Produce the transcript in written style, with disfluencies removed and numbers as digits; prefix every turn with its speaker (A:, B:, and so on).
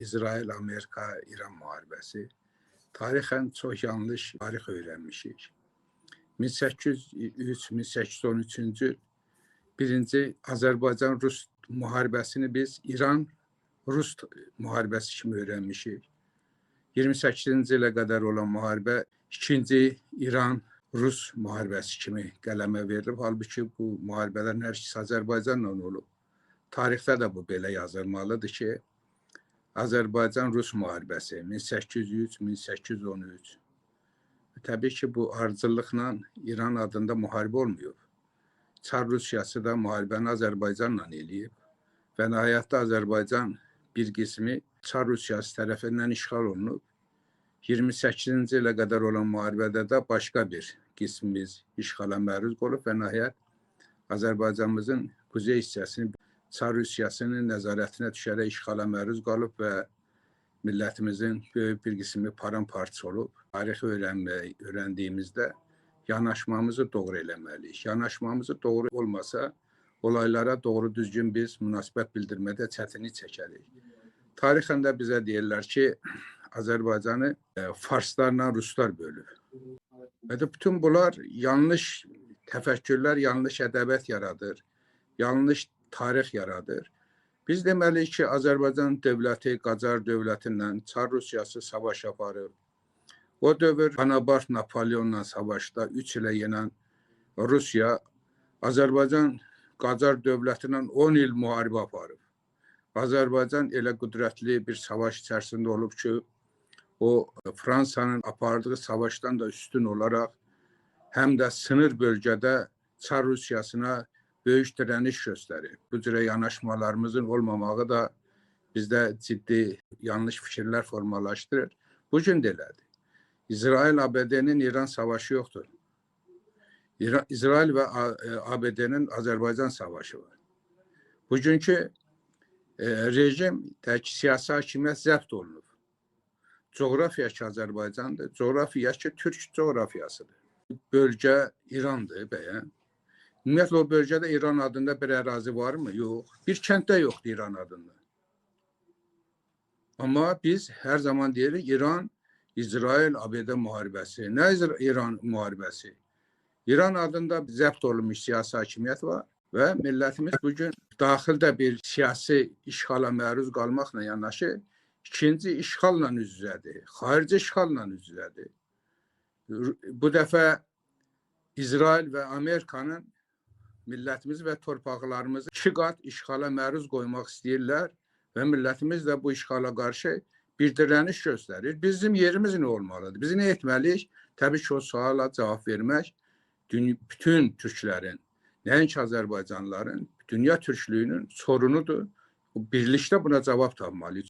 A: İsrail, Amerika, İran müharibəsi. Tarixən çox yanlış tarix öyrənmişik. 1803-1813-cü birinci Azərbaycan-Rus müharibəsini biz İran-Rus müharibəsi kimi öyrənmişik. 28-ci ilə qədər olan müharibə ikinci İran-Rus müharibəsi kimi qələmə verilib. Halbuki bu müharibələrin hər ikisi Azərbaycanla olub. Tarixdə də bu belə yazılmalıdır ki, Azərbaycan-Rus müharibəsi 1803-1813. Təbii ki, bu ardıcıllıqla İran adında müharibə olmayıb. Çar Rusiyası da müharibəni Azərbaycanla eləyib və nəhayətdə Azərbaycan bir qismi Çar Rusiyası tərəfindən işğal olunub. 28-ci ilə qədər olan müharibədə də başqa bir qismimiz işğala məruz olub və nəhayət Azərbaycanımızın kuzey hissəsini Çar Rusiyasının nəzarətinə düşərək işğala məruz qalıb və millətimizin böyük bir qismi paramparça olub. Tarixi öyrəndiyimizdə yanaşmamızı doğru eləməliyik. Yanaşmamızı doğru olmasa, olaylara doğru düzgün biz münasibət bildirmədə çətinlik çəkərik. Tarixən də bizə deyirlər ki, Azərbaycanı farslarla ruslar bölüb. Və də bütün bunlar yanlış təfəkkürlər, yanlış ədəbiyyat yaradır, yanlış tarix yaradır. Biz deməliyik ki, Azərbaycan dövləti Qacar dövləti ilə Çar Rusiyası savaş aparıb. O dövr Bonaparte Napoleonla savaşda 3 ilə yenən Rusiya Azərbaycan Qacar dövləti ilə 10 il müharibə aparıb. Azərbaycan elə qüdrətli bir savaş içərisində olub ki, o Fransanın apardığı savaşdan da üstün olaraq həm də sınır bölgədə Çar Rusiyasına böyük dirəniş göstərir. Bu cürə yanaşmalarımızın olmamağı da bizdə ciddi yanlış fikirlər formalaşdırır. Bu gün də elədir. İsrail ABD-nin İran savaşı yoxdur. İsrail və ABD-nin Azərbaycan savaşı var. Bugünkü rejim tək siyasi hakimiyyət zəbt olunub. Coğrafiya ki Azərbaycandır, coğrafiya ki Türk coğrafiyasıdır. Bölgə İrandır bəyən. Ümumiyyətlə o bölgədə İran adında bir ərazi varmı? Yox. Bir kənddə yoxdur İran adında. Amma biz hər zaman deyirik İran, İsrail, ABD müharibəsi. Nə İran müharibəsi? İran adında zəbt olunmuş siyasi hakimiyyət var və millətimiz bugün daxildə bir siyasi işğala məruz qalmaqla yanaşı ikinci işğalla üz-üzədir. Xarici işğalla üz-üzədir. Bu dəfə İsrail və Amerikanın millətimizi və torpaqlarımızı iki qat işğala məruz qoymaq istəyirlər və millətimiz də bu işğala qarşı bir dirəniş göstərir. Bizim yerimiz nə olmalıdır? Biz nə etməliyik? Təbii ki, o suala cavab vermək bütün türklərin, nəinki Azərbaycanlıların, dünya türklüyünün sorunudur. Birlikdə buna cavab tapmalıyıq.